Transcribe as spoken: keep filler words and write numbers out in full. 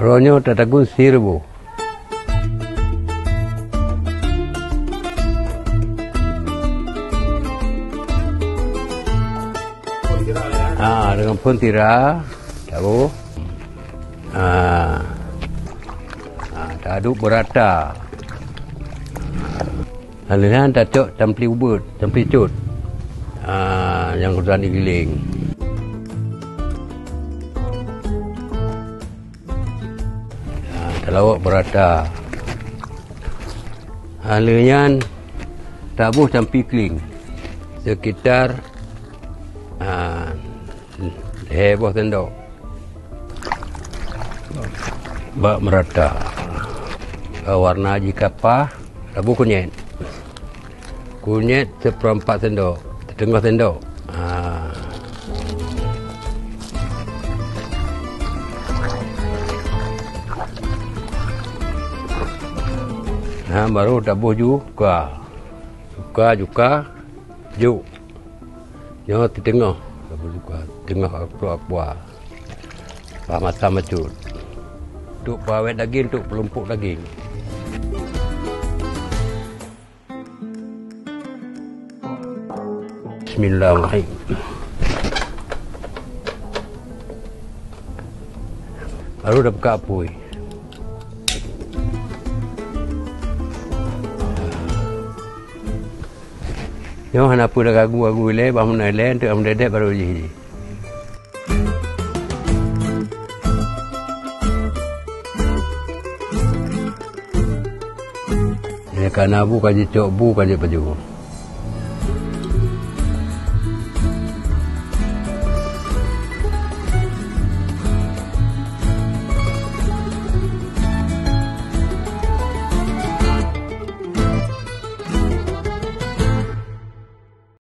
Uroe nyoe tatagun sie reubôh. Ha, deungon phon sira, taboh. Ha. Ha, taaduk beurata. Lheueh nyan tacok tampli ubeut, tampli cut. Ah, nyang uroe nyan igiléng. Ah, talawok beurata. Lheueh nyan taboh tampli klieng. Sekitar, ah, lhèe boh sendok. Bak meurata. Warna jih ka paih, taboh kunyét. Kunyét siperempat sendok, siteungoh sendok. Ha. Nah, baru taboh ju cuka. Cuka, cuka, ju. Nyoe siteungoh, teungoh akpua-akpua. Bah masam bacut. Untuk peuawét daging, untuk peulimpok daging. Bismillahirrahmanirrahim. Baru tabuka apui. Nyoe hana peue lagèe gu-gu ilèe, bah meunan ilèe, enteuk meudèdèk baru jih. Ilèe ka na bu, ka jicok bu, ka jipajoh.